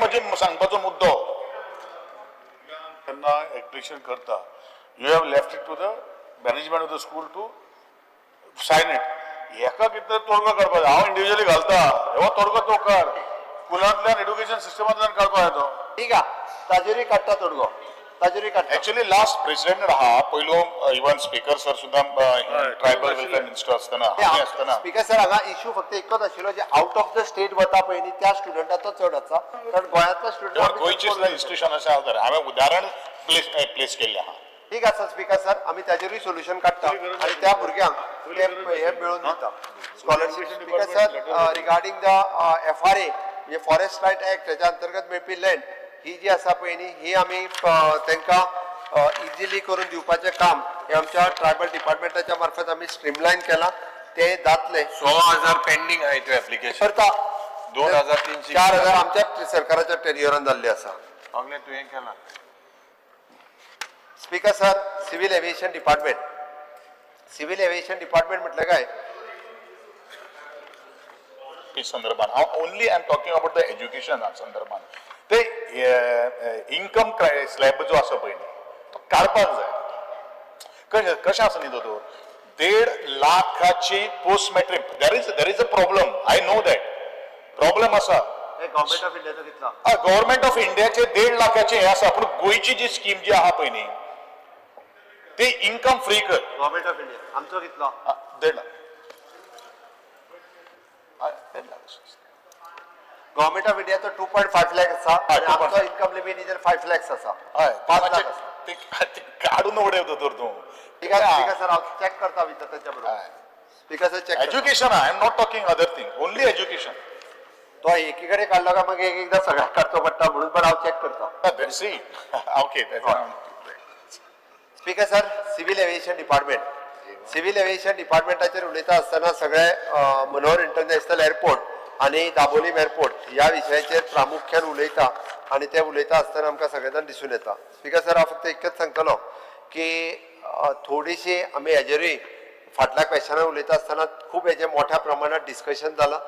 म्हजे सांगपाचो मुद्दो. तेन्ना एप्लिकेशन करता, you have left it to the management of the school to sign it. हेका कितें तरी तोडगो काडपा जाय. हांव इंडिविज्युअली घालता हो तोडगो तो काड. स्कुलांतल्यान, एड्युकेशन सिस्टमांतल्यान काडपा जाय तो. ठीक आहा, ताजेरूय काडटा तोडगो, ताजेरूय काडटा. एक्चुअली लास्ट प्रेसिडेंट आहा पयलो, इवन स्पीकर सर सुद्दां ट्रायबल वेलफेअर मिनिस्टर आसतना, आमी आसतना. स्पीकर सर, हांगा इशू फक्त एकच आशिल्लो, जे आउट ऑफ the state वता पळय न्ही, त्या स्टुडंटाचो चड आसा, कारण गोंयांतलो पण स्टुडंट. गोंयची सुद्दां इन्स्टिट्यूशन अशें आसा तर हांवें उदाहरण प्लेस प्लेस केल्लें आहा. ठीक आसा स्पीकर सर, आमी ताजेरूय सोल्युशन काडटा आनी त्या भुरग्यांक ते हे मेळोवन दिता scholarship. Speaker sir, regarding the FRA, म्हणजे फॉरेस्ट रायट एक्ट, हेच्या अंतर्गत मेळपी लँड ही जी आसा पळय न्ही, ही आमी तांकां इजिली करून दिवपाचें काम हें आमच्या ट्रायबल डिपार्टमेंटाच्या मार्फत आमी स्ट्रीमलायन केलां, तें जातलें. 16,000 पेंडींग आहाय त्यो एप्लिकेशन. करता. 2300. 4000 आमच्या सरकाराच्या टेन्युअरान जाल्ले आसा. सगळें तुवें केलां. Speaker sir, civil aviation department. Civil aviation department म्हटलं काय? ते संदर्भात हांव only I am talking about the education संदर्भात. ते इन्कम स्लॅब जो आसा पळय न्ही, तो काडपाक जाय. कशें कशें आसा न्ही दोतोर, 1.5 लाखाची post matric, there is a problem, I know that problem आसा. गव्हर्मेंट ऑफ इंडियाचो कितलो? गव्हर्मेंट ऑफ इंडियाचे 1.5 लाखाचे हे आसा, पूण गोंयची जी स्कीम जी आहा पळय न्ही, ती इन्कम फ्री कर. गव्हर्मेंट ऑफ इंडिया आमचो कितलो? 1.5 लाख. हय, 1.5 लाख. गव्हर्मेंट ऑफ इंडियाचो 2.5 लॅक्स आसा आणि 2.5. आमचो इन्कम लिमिट is 5 lakhs आसा. हय. 5 लाख आसा. ते ते काडून उडय दोतोर तूं. ठीक आहे स्पीकर सर, हांव चॅक करता विथ तांच्या बरोबर. हय. Speaker sir, check. Education, I am not talking other thing, only education. तो एकीकडे काडलो काय मग एक एकदा सगळ्याक काडचो पडटा, म्हणून पण हांव चॅक करता. See, okay. Speaker sir, civil aviation department. Civil aviation डिपार्टमेंटाचेर उलयता आसतना सगळे मनोहर इंटरनॅशनल एअरपोर्ट आनी दाबोलीम एअरपोर्ट ह्या विशयाचेर प्रामुख्यान उलयता आनी ते उलयता आसतना आमकां सगळे जाण दिसून येता. स्पीकर सर, हांव फक्त इतकेंच सांगतलो की थोडीशी आमी हेजेरूय फाटल्या क्वेशनान उलयता आसतना खूब हेजें मोठ्या प्रमाणात डिस्कशन जालां.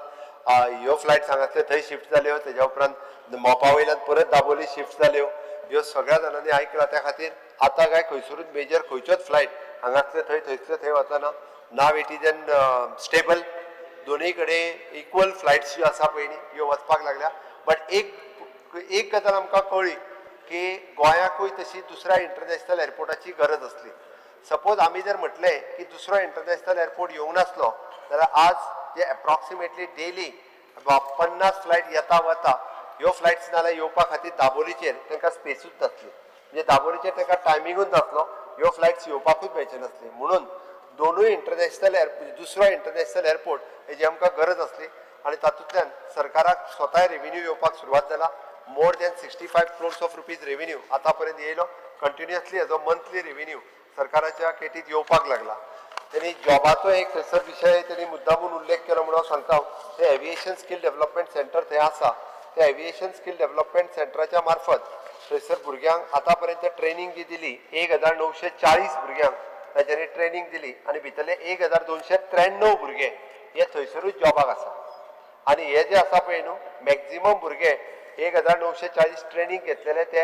ह्यो फ्लायट्स हांगासले थंय शिफ्ट जाल्यो, तेज्या उपरांत मोपा वयल्यान परत दाबोली शिफ्ट जाल्यो, ह्यो सगळ्या जाणांनी आयकलां. त्या खातीर आतां काय खंयसरूच मेजर खंयच्योच फ्लायट हांगासले थंय, थंयसले थंय वचना. Now it is an stable, दोनूय कडेन इक्वल फ्लायट्स ज्यो आसा पळय न्ही, ह्यो वचपाक लागल्या. बट एक एक गजाल आमकां कळ्ळी की गोंयाकूय तशी दुसऱ्या इंटरनॅशनल एअरपोर्टाची गरज आसली. सपोज आमी जर म्हटलें की दुसरो इंटरनॅशनल एअरपोर्ट येवंक नासलो जाल्यार आज जे एप्रॉक्सिमेटली डेली 50 फ्लायट येता वता, ह्यो फ्लायट्स नाल्यार येवपा खातीर दाबोलीचेर तांकां स्पेसूच नासली. म्हणजे दाबोलीचेर तांकां टायमिंगूच नासलो, ह्यो फ्लायट्स येवपाकूच मेळचे नासली. म्हणून दोनूय इंटरनॅशनल एअर दुसरो इंटरनॅशनल एअरपोर्ट हेजी आमकां गरज आसली आनी तातूंतल्यान सरकाराक स्वताय रेवेन्यू येवपाक सुरवात जाला. More than 65 crores of rupees revenue आतां पर्यंत येयलो. कंटिन्युअसली हेजो मंथली रेवेन्यू सरकाराच्या केटीत येवपाक लागला. तेणी जॉबाचो एक थंयसर विशय तेणी मुद्दामून उल्लेख केलो म्हणून हांव सांगता, ते एविएशन स्कील डेव्हलपमेंट सेंटर थंय आसा. त्या एविएशन स्कील डेव्हलपमेंट सेंटराच्या मार्फत थंयसर भुरग्यांक आतां पर्यंत ट्रेनींग जी दिली, 1940 भुरग्यांक तांच्यांनी ट्रेनींग दिली आनी भितरले 1293 भुरगे हे थंयसरूच जॉबाक आसा. आनी हे जे आसा पळय न्हू, मॅक्झिमम भुरगे 1940 ट्रेनींग घेतलेले, ते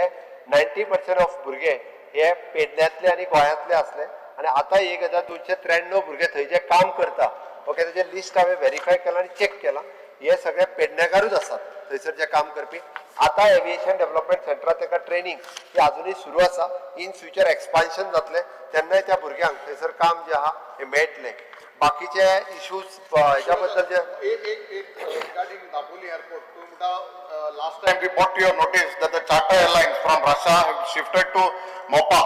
90% ऑफ भुरगे हे पेडण्यांतले आनी गोंयांतले आसले. आनी आतां 1293 भुरगे थंय जे काम करता, ओके, तेजें लिस्ट हांवें व्हेरीफाय केलां आनी चॅक केलां, हे सगळे पेडणेकारूच आसात थंयसर जे काम करपी. आतां एविएशन डेव्हलपमेंट सेंटरात ताका ट्रेनींग ही आजुनूय सुरू आसा. इन फ्युचर एक्सपान्शन जातलें तेन्नाय त्या भुरग्यांक थंयसर काम जें आहा हें मेळटलें. बाकीचे इश्यूज हेच्या बद्दल जे एक एक एक regarding Dapoli airport, तूं म्हणटा, last time we brought to your notice that the charter airlines from Russia have shifted to Mopa.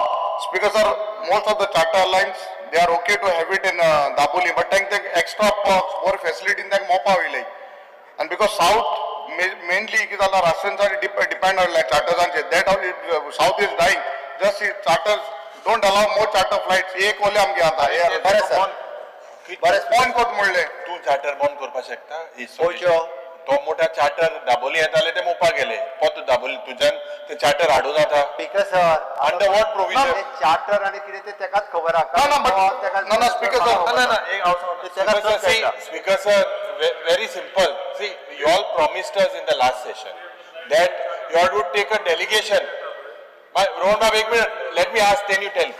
Speaker sir, most of the charter airlines, they are okay to have it in Dapoli, but tank extra perks, more facility in that Mopa वयले. And because South mainly कितें जाला, Russians depend on like charters, that all South is dying. Just see, charters don't allow more charter flights. एक ओले आमगे आतां. बरें sir, बरें. बंद कोत म्हणलें. तूं चार्टर बंद करपाक शकता? खंयच्यो? तो मोठा चार्टर दाबोली येताले, ते मोपा गेले पोत दाबोली, तुज्यान ते चार्टर हाडूं जाता? Speaker sir, Under what provision? Charter आनी कितें तें तेकाच खबर आहा. No, no, but- no, no, speaker sir. ना ना, एक हांव सांगता. ते तेका Speaker sir, see, कळटा. Speaker sir, very simple. See, you all promised us in the last session that You all would take a delegation. Rohan बाब, एक minute, let me ask, then you tell.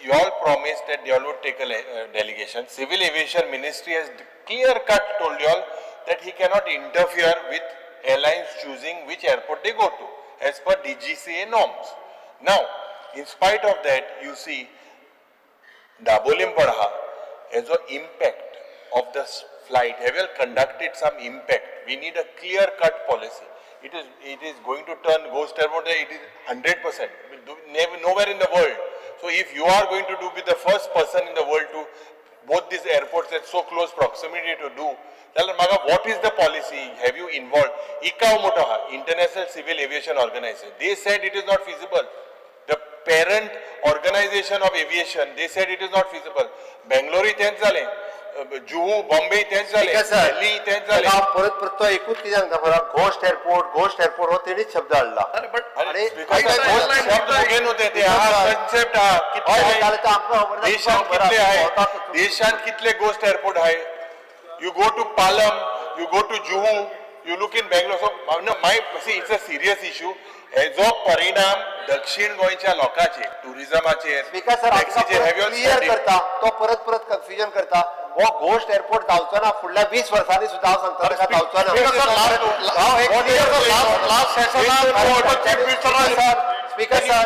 You all promised that you all would take a delegation. Civil Aviation Ministry has clear cut told you all that he cannot interfere with airlines choosing which airport they go to as per DGCA norms. Now, in spite of that, you see Dabolim पण आहा, हेजो impact of the flight, have you conducted some impact? We need a clear cut policy. It is going to turn ghost airport, it is 100%, nowhere in the world. So if you are going to do, be the first person in the world to both these airports at so close proximity to do, जाल्यार म्हाका what is the policy? Have you involve ICAO मोठो आहा, International Civil Aviation Organization, they said it is not feasible. The parent organization of aviation, they said it is not feasible. बेंगलोरय तेंच जालें, जुहू, बॉम्बे तेंच जालें, speaker sir, दिल्ली तेंच जालें. हांव परत परत तो एकूच कितें सांगता पळय, घोस्ट एअरपोर्ट, घोस्ट एअरपोर्ट हो तेणीच शब्द हाडला. अरे, आणि शब्द मुगे न्हू ते, ते आहा, कन्सेप्ट आहा. कितले हय, आहे? जाल्यार ते आमकां खबर ना, देशांत खबर कितले आसा, आहे? भोंवता. देशांत कितले गोस्ट एअरपोर्ट आहे? You go to Palam, you go to Juhu, you look in Bangalore. So my, see, it's a serious issue. हेजो परिणाम दक्षिण गोंयच्या लोकांचेर, टुरिझमाचेर, स्पीकर सर, आमकां टॅक्सीचेर, have you clear करता, तो परत परत कन्फ्युजन करता. हो घोस्ट एअरपोर्ट जावचो ना फुडल्या 20 वर्सांनी सुद्दां, हांव सांगता ताका, जावचो ना. Speaker sir, हांव एक Speaker sir, last session Chief Minister Speaker sir,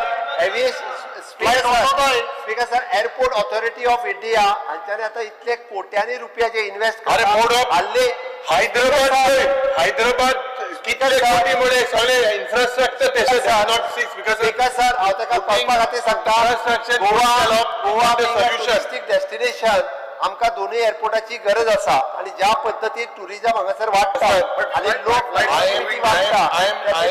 Flight होतो. Speaker sir, Airport Authority of India हांच्यानी आतां इतले कोट्यांनी रुपया जे इन्व्हेस्ट अरे, board of- हाडले. हैदराबाद, हैदराबाद कितले कोटी मुळे सगळे इन्फ्रास्ट्रक्चर तशें not see because speaker sir, हांव ताका कळपा खातीर सांगता, Infrastructure Goa develop, Goa the solution. Touristic destination, आमकां दोनूय एअरपोर्टाची गरज आसा आणि ज्या पद्दतीन टुरिझम हांगासर वाडटा आणि लोक वाडटा,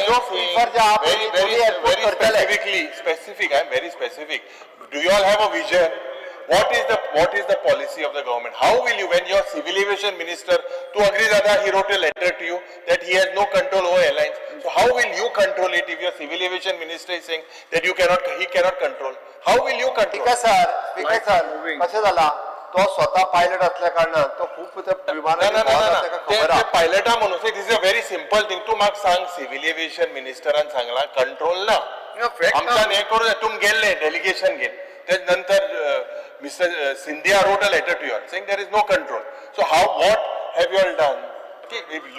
लोक प्रिफर जे आहा पळय, Very, दोनूय very, airport very करतले. Specifically, specific, I am very specific. Do you all have a vision? What is the policy of the government? How will you, when your civil aviation minister, to agree that he wrote a letter to you that he has no control over airlines. So how will you control it if your civil aviation minister is saying that you cannot, he cannot control? How will you control? Speaker sir, speaker sir, कशें जाला, तो स्वता pilot असल्या कारणान तो खूप त्या ना विमानांनी ना ना भोंवता, ना ताका ते खबर आहा. पायलटा म्हणून, this is a very simple thing. तूं म्हाका सांग, सिव्हिल एव्हिएशन मिनिस्टरान सांगला कंट्रोल ना. आमच्यान हें करूं जाय. तुमी गेल्ले डेलिगेशन घेवन, ते नंतर Mister Scindia wrote a letter to you saying there is no control. So how, what have you all done?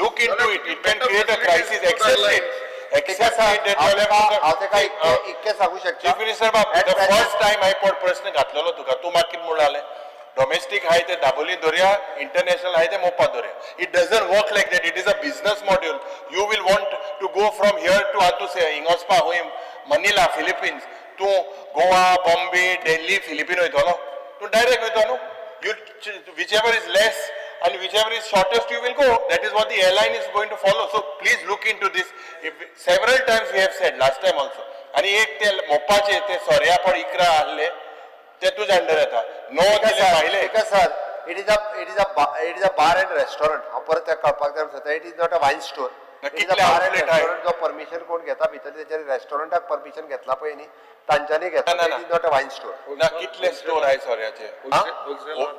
Look into it. It can create a crisis. Accept it, speaker accept sir, it that हांव ताका इतकें सांगू शकता. Chief minister बाब, At the present- first time हांवें पळ प्रश्न घातलेलो तुका, तूं म्हाका कितें म्हणलें? डोमेस्टीक हाय ते दाबोली दवरया, इंटरनॅशनल हाय ते Mopa दवरया. It doesn't work like that. It is a business module. You will want to go from here to हातूं हिंग वचपा खंय, मनिला, फिलिपिन्स. तूं गोवा, बॉम्बे, दिल्ली, फिलिपीन वयतलो? तूं डायरेक्ट वयतो न्हू. You, whichever is less and whichever is shortest, you will go. That is what the airline is going to follow. So please look into this. If, several times we have said, last time also. आणि एक ते मोपाचे ते सोऱ्या पण 11 आहले, ते तुझ्या under येता no दिले भायले. Speaker sir, it is a bar and restaurant. हांव परत त्या कळपाक जाय म्हणटा, it is not a wine store. ना, it is a कितले बार अँड outlet आहे? रेस्टॉरंट. जो परमिशन कोण घेता भितर, तेच्या रेस्टॉरंटाक परमिशन घेतला पळय न्ही, तांच्यांनी घेतला. ना, ना, It is not a wine store. ना, कितले स्टोर आहे सोऱ्याचे?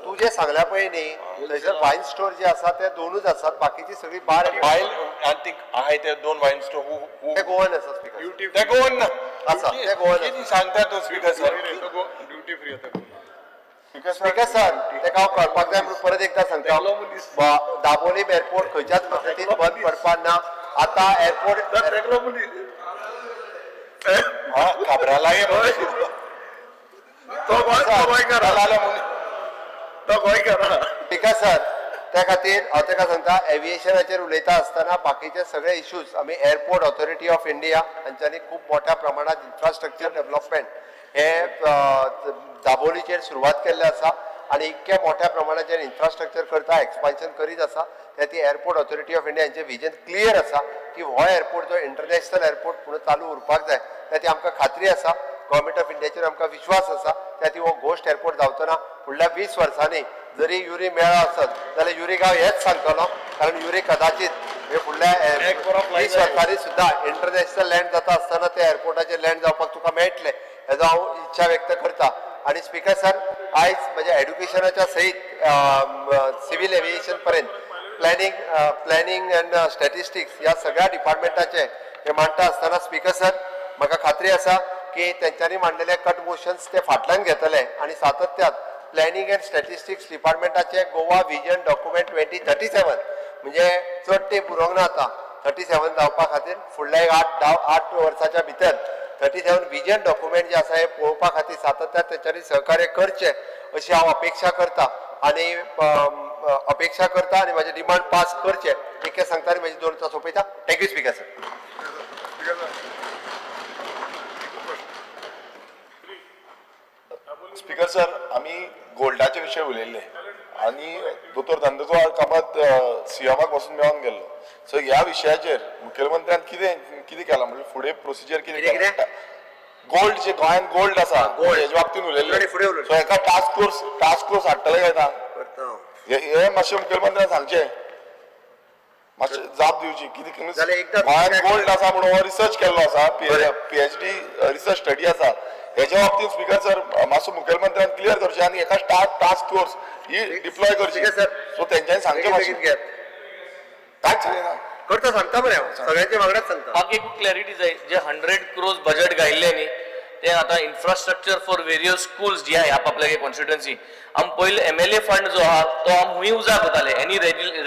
तूं जे सांगल्या पळय न्ही, थंयसर वायन स्टोर जे आसा ते दोनूच आसात, बाकीची सगळी बार. बायल आनी ती आहे ते दोन वायन स्टोर हु ते गोवन आसा, स्पीकर. ते गोवन ना. आसा, ते गोवन आसा. कितें सांगता तूं, स्पीकर सर? ड्युटी फ्री आता. स्पीकर सर, तेका हांव कळपाक जाय म्हणून परत एकदां सांगता, दाबोलीम एअरपोर्ट खंयच्याच पद्दतीन बंद पडपाक ना. आतां एअरपोर्ट हा खबराला ये. तो गोंयकार, तो गोंयकार. स्पीकर सर, त्या खातीर हांव ताका सांगता, एविएशनाचेर उलयता आसतना बाकीचे सगळे इश्यूज आमी एअरपोर्ट ऑथॉरिटी ऑफ इंडिया हांच्यांनी खूब मोठ्या प्रमाणात इन्फ्रास्ट्रक्चर डेव्हलपमेंट हे दाबोलीचेर सुरवात केल्लें आसा आनी इतक्या मोठ्या प्रमाणाचेर इन्फ्रास्ट्रक्चर करता, एक्सपान्शन करीत आसा. त्या ती एअरपोर्ट ऑथॉरिटी ऑफ इंडिया हांचें विजन क्लियर आसा की हो एअरपोर्ट जो इंटरनॅशनल एअरपोर्ट म्हणून चालू उरपाक जाय. त्या ती आमकां खात्री आसा, गव्हर्मेंट ऑफ इंडियाचेर आमकां विश्वास आसा. त्या ती हो घोस्ट एअरपोर्ट जावचो ना. फुडल्या 20 वर्सांनी जरी युरी मेळ्ळो आसत जाल्यार युरी गांव हेच सांगतलो, कारण युरी कदाचित हे फुडल्या एक बरो flight 20 वर्सांनी सुद्दां इंटरनॅशनल लँड जाता आसतना ते एअरपोर्टाचेर लँड जावपाक तुका मेळटलें, हेजो हांव इच्छा व्यक्त करता. आणि स्पीकर सर, आयज म्हज्या एड्युकेशनाच्या सहित सिव्हिल एव्हिएशन पर्यंत, प्लॅनिंग अँड स्टॅटिस्टिक्स ह्या सगळ्या डिपार्टमेंटाचे हें मांडटा आसतना स्पिकर सर, म्हाका खात्री आसा की तेंच्यांनी मांडलेले कट मोशन्स ते फाटल्यान घेतले आनी सातत्यान प्लॅनिंग अँड स्टॅटिस्टिक्स डिपार्टमेंटाचे गोवा विजन डॉक्युमेंट 2037, म्हणजे चड तेंप उरोंक ना आतां 37 जावपा खातीर. फुडल्या एक 8 वर्साच्या भितर 37 विजन डॉक्युमेंट जे आसा हे पळोवपा खातीर सातत्यान तेंच्यांनी सहकार्य करचें अशी हांव अपेक्षा करता आनी अपेक्षा करता आनी म्हाजे डिमांड पास करचे इतकें सांगता आनी म्हाजी 2 उतरां सोंपयता. Thank you speaker sir. Speaker sir, आमी गोल्डाचे विशय उलयल्ले आनी दोतोर नंदकुमार कामत सीएमाक पासून मेळोन गेल्लो. सो ह्या विशयाचेर मुखेलमंत्र्यान कितें कितें केलां, म्हणजे फुडें प्रोसिजर कितें कितें केलां? गोल्ड जे गोंयांत गोल्ड आसा gold. हेजे बाबतीन उलयल्ले. फुडें फुडें उलयले. सो हेका टास्क फोर्स हाडटले काय ना, हे हे मातशें मुखेलमंत्र्यान सांगचें, मातशें जाप दिवची कितें. जाल्यार एकदां गोंयांत गोल्ड आसा म्हणून हो रिसर्च केल्लो आसा, बरें. पीएचडी रिसर्च स्टडी आसा. हेच्या बाबतींत स्पीकर सर, मातसो मुखेलमंत्र्यान क्लियर करचें आनी एका टास्क फोर्स ही डिप्लॉय करची. स्पीकर सर, सो तेंच्यांनी सांगचें बेगीन मातशें. बेगीन घेयात. कांयच जायना. करता सांगता मरे हांव सगळ्यांच्या वांगडाच सांगता. म्हाका एक क्लॅरिटी जाय, जे 100 क्रोज बजेट घायल्ले न्ही ते आतां इन्फ्रास्ट्रक्चर फॉर वेरियस स्कूल्स जी आहा आपल्यागे कॉन्स्टिट्युएन्सी, आम पयले एमएलए फंड जो आहा तो आम हुंय उजाक वताले, any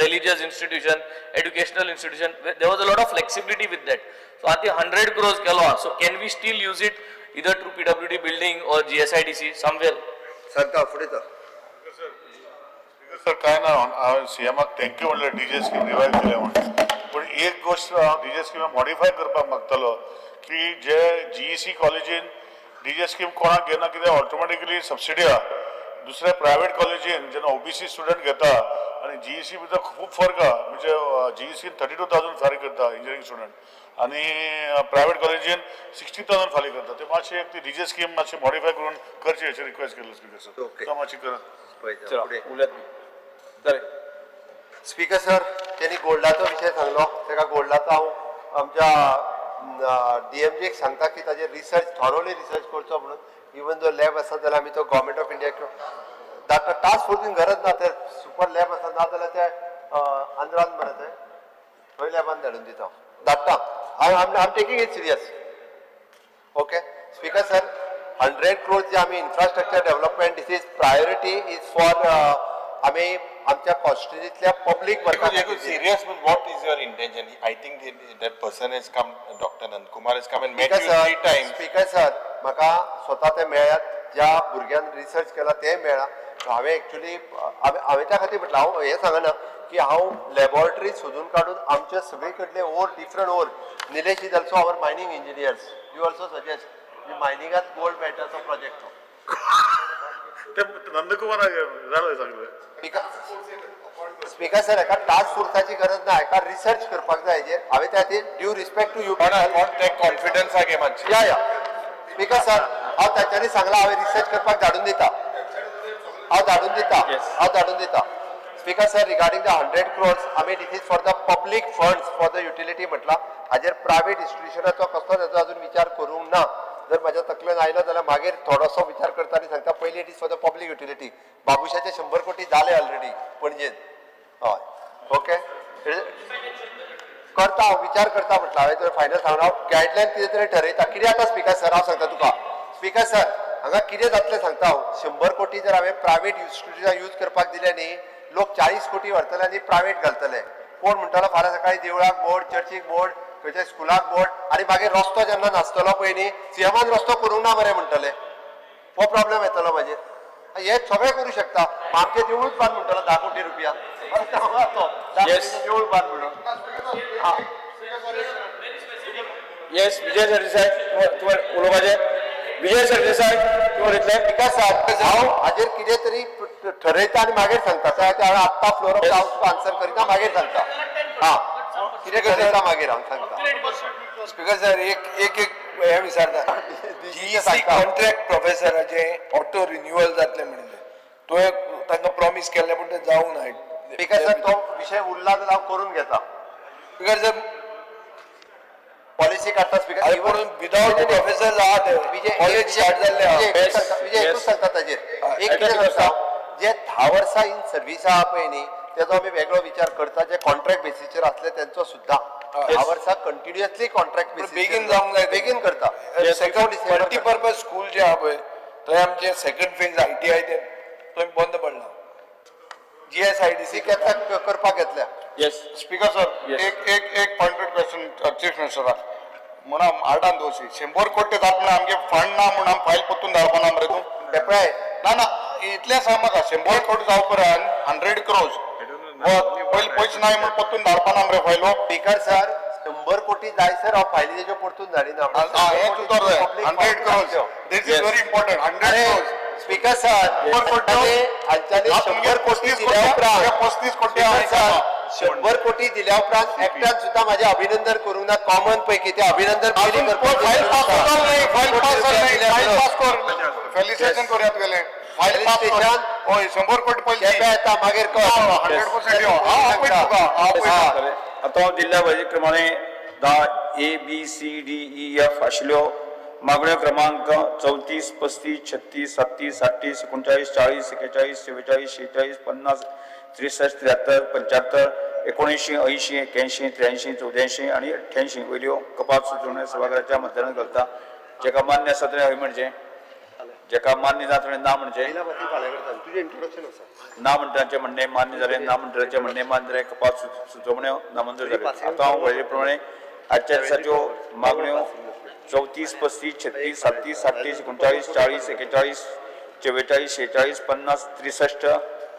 religious institution, educational institution, there was a lot of flexibility with that. So आतां 100 क्रोज केलो आहा, so can we still use it either through PWD building or GSIDC somewhere? सांगता फुडें तर. सर, काय ना, हांवें सीएमाक thank you म्हणलें डीजे स्कीम रिवायव केल्या म्हणून, पूण एक गोश्ट हांव डीजे स्कीम मॉडिफाय करपाक मागतालो की जे जीईसी कॉलेजीन डीजे स्कीम कोणाक घेना कित्याक ऑटोमॅटिकली सबसिडी आहा. दुसऱ्या प्रायवेट कॉलेजीन जेन्ना ओबीसी स्टुडंट घेता आनी जीईसी भितर खूब फरक आहा, म्हणजे जीईसीन 32,000 फारीक करता इंजिनियरींग स्टुडंट आनी प्रायवेट कॉलेजीन 60,000 फारीक करता. ते मातशें एक ती डीजे स्कीम मातशी मॉडिफाय करून करची अशें रिक्वेस्ट केल्लो स्पीकर सर. Okay. तो मातशी करा. पळयता फुडें. उलयात बरें. स्पीकर सर, त्यांनी गोल्डाचो विशय सांगलो, ताका गोल्डाचो हांव आमच्या डीएमजीक सांगता की ताजेर रिसर्च, थॉरोली रिसर्च करचो म्हणून. इवन जो लॅब आसा जाल्यार आमी तो गव्हर्मेंट ऑफ इंडिया धाडटा. टास्क फोर्सीन गरज ना, ते सुपर लॅब आसा, ना जाल्यार ते आंध्रान मरे ते थंय लॅबान धाडून दिता, धाडटा हांव. I am taking it serious. Okay speaker sir, 100 crore जे आमी infrastructure development, this is priority is for आमी आमच्या कॉन्स्टिट्युन्सीतल्या public Because you could serious, but what is your intention? I think that person has come, Dr. Nandkumar has come and met speaker you sir, three times. Speaker sir, म्हाका स्वता ते मेळ्ळ्यात, ज्या भुरग्यान research केला ते मेळ्ळा. हांवें एक्चुली हांवें त्या खातीर म्हटलें, हांव हें सांगना की हांव लॅबोरेटरी सोदून काडून आमचे सगळे कडले ore, different ore. Nilesh is also our mining engineers, you also suggest मायनिंगात gold मेळटाचो project तो. ते नंदकुमार जालें सगळें. स्पीकर सर, एका टास्क फोर्साची गरज ना, एका रिसर्च करपाक जाय हेजेर. हांवें त्या खातीर ड्यू रिस्पेक्ट टू you पण कोण ते कॉन्फिडन्स घे मातशें. या स्पीकर सर, हांव तांच्यांनी सांगलां, हांवें रिसर्च करपाक धाडून दिता, हांव धाडून दिता. हांव धाडून दिता. Speaker sir, regarding the 100 crores, आमी this is for the public funds for the utility म्हटलां. हाजेर प्रायवेट इन्स्टिट्युशनाचो कसलो ताचो अजून विचार करूंक ना. जर म्हाज्या तकलेन आयलो जाल्यार मागीर थोडोसो विचार करता आनी सांगता. पयलीं it is for the public utility. बाबुशाचे 100 कोटी जाले ऑलरेडी पणजेन. हय, ओके, करता हांव विचार करता म्हटलं हांवें. तुवें फायनल सांगून हांव गायडलायन कितें तरी ठरयता. कितें जाता स्पीकर सर, हांव सांगता तुका. स्पीकर सर, हांगा कितें जातलें सांगता हांव. 100 कोटी जर हांवें प्रायवेट इन्स्टिट्युशनाक यूज करपाक दिले न्ही, लोक 40 कोटी व्हरतले आनी प्रायवेट घालतले. कोण म्हणटलो फाल्यां सकाळीं देवळाक बोर्ड, चर्चीक बोर्ड, खंयच्या स्कुलाक बोर्ड, आनी मागीर रस्तो जेन्ना नासतलो पळय न्ही, सीएमान रस्तो करूंक ना मरे म्हणटले. हो प्रॉब्लेम येतलो मागीर. हे सगळें करूं शकता, आमचें देवूळच बांद म्हणटलो 10 कोटी रुपया. तो 10 कोटीचें देवूळ बांद म्हणून. येस, विजय सरदेसाय, तुवें उलोवपाचें. विजय सरदेसाय, तुवें उलयतले. विकास साहेब, हांव हाजेर कितें तरी ठरयता आनी मागीर सांगता. त्या खातीर हांवें आत्तां फ्लोर ऑफ हावस तुका आन्सर करिना, मागीर सांगता. हां, कितें ठरयता मागीर हांव सांगता. स्पीकर सर, एक एक एक हे विचारता. जीईसी सांगता. कॉन्ट्रॅक्ट प्रोफेसराचे ऑटो रिन्युअल जातलें म्हणिल्लें, तुवें तांकां प्रॉमीस केल्लें, पूण तें जावंक ना. स्पीकर सर, तो विशय उरला जाल्यार हांव करून घेता. स्पीकर सर, पॉलिसी काडटा स्पीकर. अरे पूण विदाउट प्रोफेसर आहा ते विजय, कॉलेज स्टार्ट जाल्लें आहा. विजय, एकूच सांगता, विजय, एकूच सांगता ताजेर. एक कितें सांगता, जे 10 वर्सां इन सर्वीस आहा पळय न्ही, तेजो आमी वेगळो विचार करता. जे कॉन्ट्रॅक्ट बेसीचेर आसले तेंचो सुद्दां. ह्या वर्सा कंटिन्युअसली कॉन्ट्रॅक्ट पण बेगीन जावंक जाय. बेगीन करता. सेकंड मल्टीपर्पज स्कूल जे आहा पळय थंय आमचे सेकंड फेज आयटीआय ते थंय बंद पडला. जीएसआयडीसी ती घेतल्या, करपाक घेतल्या. येस. स्पीकर सर, एक एक एक पॉइंटेड क्वेश्चन चीफ मिनिस्टराक. म्हणून आर्डान दोशी 100 कोटी जात म्हणून आमगे फंड ना म्हणून आमी फायल परतून धाडपाना मरे तूं. ते पळय. ना ना, इतलें सांग म्हाका, 100 कोटी जावं पर्यंत 100 क्रोज पयले पयशे नाय म्हणून परतून धाडपाना मरे फायलो? स्पीकर सर, 100 कोटी जायसर हांव फायली तेज्यो परतून धाडिना. हें तुजो जाय 100 crores, this is very important, 100 crores. Speaker sir, 100 कोटी. हांच्यानी 100 कोटी दिल्या उपरांत, 35 कोटी. स्पीकर सर, 100 कोटी दिल्या उपरांत एकट्यान सुद्दां म्हाजें अभिनंदन करूंक ना. कॉमन पैकी ते अभिनंदन पयलीं करपाचें. फायल पास जाल नाही, फायल पास जाल नाही. दिल्या फायल उपरांत. पास कर, फेलिसिटेशन करूया तुगेलें. फायल पास कर. Felicitation. हय, 100 कोटी पयलीं. केप्यां येता मागीर कर. 100% यो. हांव आपयता तुका, हांव आपयता. आतां हांव दिल्ल्या वळेरे प्रमाणे 10 A B C D E F आशिल्ल्यो मागण्यो क्रमांक 34, 35, 36, 37, 38, 39, 40, 41, 44, 46, 50, 63, 73, 75, 79, 80, 81, 83, 84 आनी 88 वयल्यो कपात सुचोवण्यो सभाघराच्या मतदानात घालता. जेका मान्य आसा तेणें हय म्हणचें, जेका मान्य ना तेणें ना म्हणचें. तुजें इंट्रोडक्शन आसा. ना म्हणटांचें म्हणणें मान्य जालें. ना म्हणटांचें म्हणणें मान्य जालें. कपात सुचोवण्यो नामंजूर जाल्यो. आतां हांव वळेरे प्रमाणे आजच्या दिसाच्यो मागण्यो 34, 35, 36, 37, 38, 39, 40, 41, 44, 46, 50, 63,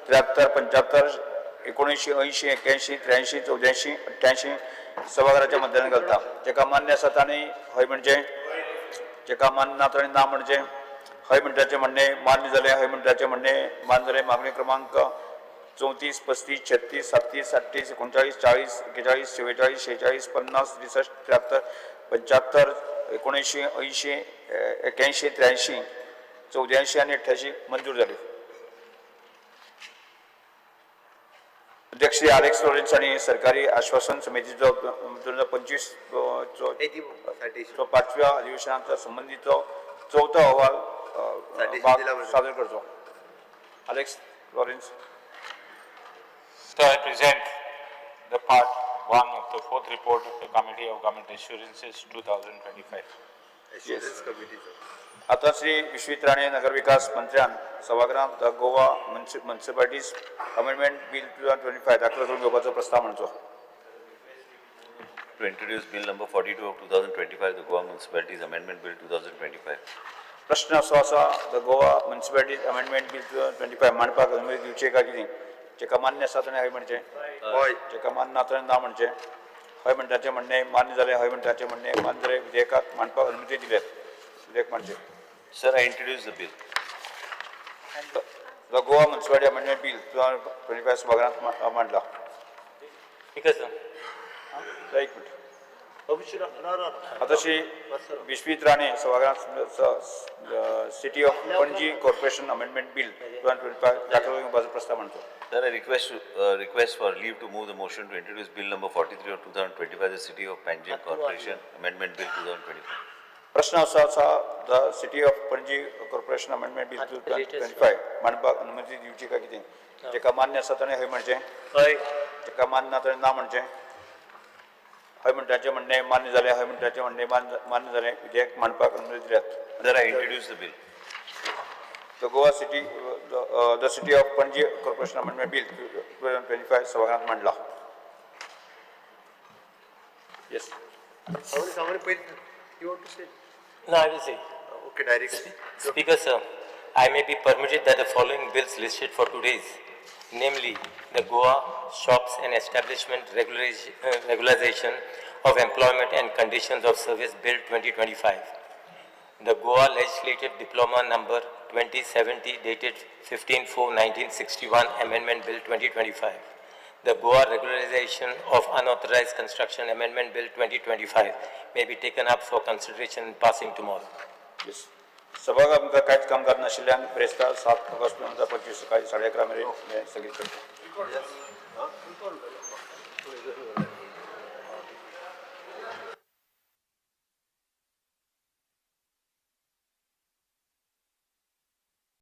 73, 75, 79, 80, 81, 83, 84, 88 सभाघराच्या मतदानात घालता. जेका मान्य आसा तांणी हय म्हणचें, जेका मान्य ना ताणें ना म्हणचें. हय म्हणटाचें म्हणणें मान्य जालें. हय म्हणटाचें म्हणणें मान्य जालें. मागणी क्रमांक 34, 35, 36, 37, 38, 39, 40, 41, 44, 46, 50, 63, 73, 75, 79, 80, 81, 83, 84 आनी 88 मंजूर जाल्यो. अध्यक्ष श्री आलेक्स लॉरेन्स आनी सरकारी आश्वासन समितीचो 2025 चो सायटेशन. तो पाचव्या अधिवेशनाचा संबंधीचो चौथो अहवाल Citation भाग दिला म्हणजे. सादर करतो. Alex Lawrence. So I present the part one of the fourth report of the Committee of Government Assurances 2025. Assurance कमिटीचो. आता श्री विश्वित राणे नगरविकास मंत्र्यान सभागृहात the Goa municipalities amendment bill 2025 दाखल करून घेवपाचो प्रस्ताव मांडचो. To introduce bill number 42 of 2025, the Goa Municipalities Amendment Bill 2025. प्रश्न असो आसा, the Goa municipalities amendment bill 2025 मांडपाक अनुमती दिवची काय कितें? जेका मान्य आसा ताणें हय म्हणचें. हय. जेका मान्य ना ताणें ना म्हणचें. हय म्हणटाचें म्हणणें मान्य जालें. हय म्हणटाचें म्हणणें मान्य जालें. विधेयकाक मांडपाक अनुमती दिल्यात. विधेयक मांडचें. Sir, I introduce the bill. The Goa municipality amendment bill 2025 सभागृहात मांडला. Speaker sir. एक मिनिट. आता श्री विश्वित राणे सभागृहात city of Panaji corporation amendment bill 2025 दाखल घेवपाचो प्रस्ताव मांडतो. Sir, I request for leave to move the motion to introduce bill number 43 of 2025, the City of Panjim Corporation Amendment Bill 2025. प्रश्न असो आसा, the city of Panaji corporation amendment bill 2025 मांडपाक अनुमती दिवची काय कितें? जेका मान्य आसा ताणें हय म्हणचें. हय. जेका मान्य ना ताणें ना म्हणचें. हय म्हणटाचें म्हणणें मान्य जालें. हय म्हणटाचें म्हणणें मान्य जालें. विधेयक मांडपाक अनुमती दिल्यात. Sir, I introduce the bill. The city of Panaji corporation amendment bill 2025 सभागृहात मांडला. Yes. सांगून पयलीं you want to say? No, I will say. Okay, direct. Speaker, sir, I may be permitted that the following bills listed for today's, namely the Goa Shops and Establishment Regularization of Employment and Conditions of Service Bill 2025, the Goa Legislative Diploma Number 2070 dated 15/4/1961 Amendment Bill 2025, the Goa Regularization of Unauthorized Construction Amendment Bill 2025 may be taken up for consideration and passing tomorrow. Yes. सभागृह आमकां कांयच कामकाज नाशिल्ल्यान ब्रेस्तार 7 August 2025 सकाळी 11:30 मेरेन हें स्थगीत करता.